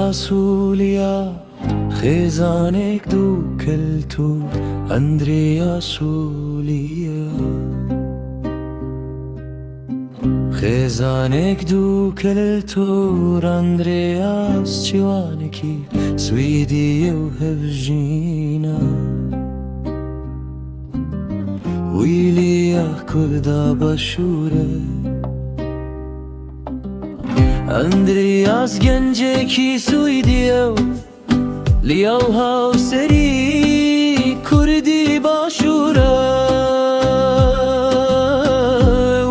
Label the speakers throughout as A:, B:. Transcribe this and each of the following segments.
A: ئەندریاس و لیا خێزانێک دوو کەلتور ئەندریاس و لیا خێزانێک دوو کەلتور ئەندریاس چیوانێکی سویدیە و هەڤژینە ویلیا کوردا باشوورە. ئەندریاس گەنجێکی سویدیە و لیاو هاوسەری کوردی باشوورە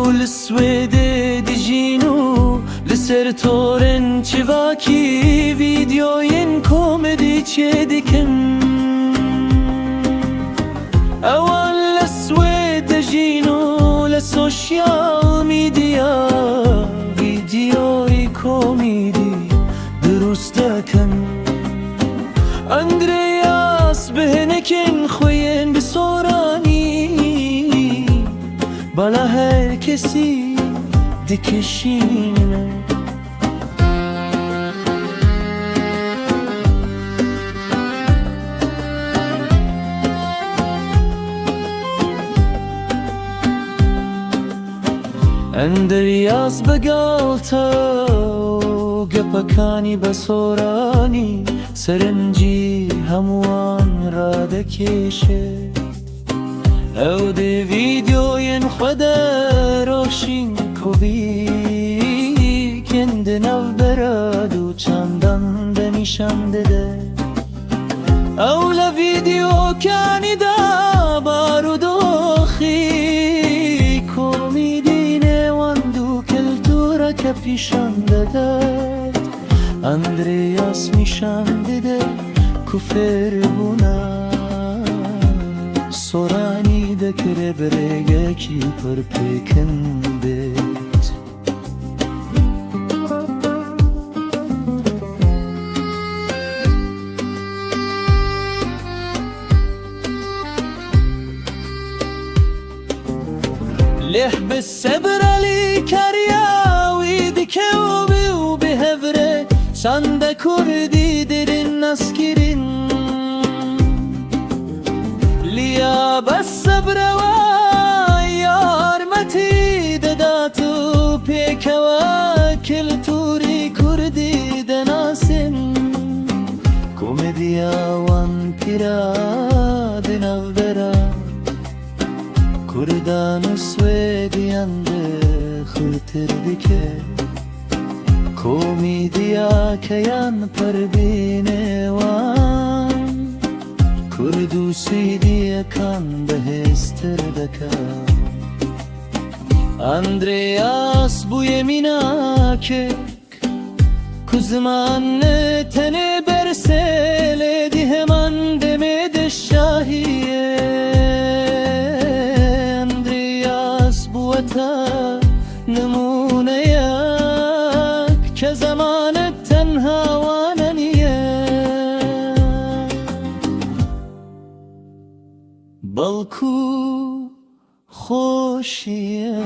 A: و لە سوێدێ دژین و لەسەر تۆرن چڤاکی ڤیدیۆین کۆمێدی چێ دکەن. ئەوان لە سوێد دەژین و لە سۆشیال میدیا ڤیدیۆی کۆمیدی دروست دەکەن. ئەندرێیاس بهێنەکێن خۆیێن بسۆرانی بالا هەر کەسی دکێشینە. ئەندریاس بە گاڵتە و گەپەکانی بە سۆرانی سەرنجی هەمووان ڕادەکێشێت. ئەو دێ ڤیدیۆیەن خوەدە ڕۆشین کۆڤیکێن دە ناوبەراد و چاندان دە نیشان دەدە. ئەو لە ڤیدیۆکانیدا بارودۆخی کۆمیدی نێوان دوو کەلتورەکە پیشان دەدات. ئەندریاس نیشان دەدە کو فێربوونا سۆرانی دەکرێ بەرێگەکی پڕ پێکەن بێت. لێه bi sebir alîkariya wî dike û bi û bi hevre çanda kurdî didin naskirin. Liya بە سەبرەوە یارمەتی دەدات و پێکەوە کلتوری کوردی دەناسن. کۆمێدیا وان پیرا di navbera کوردان و سوێدیان de xurttir dike. کۆمیدیاکەیان پڕبینێوان کورد و سویدیەکان بەهێزتر دەکات. ئەندریاس بوویە میناکێک کو زمان tenê berse lê di heman demê de şahiye. ئەندریاس بووەتە نمونەیەک کە زمانت تەنها وانە نییە بەڵکو خۆشیە.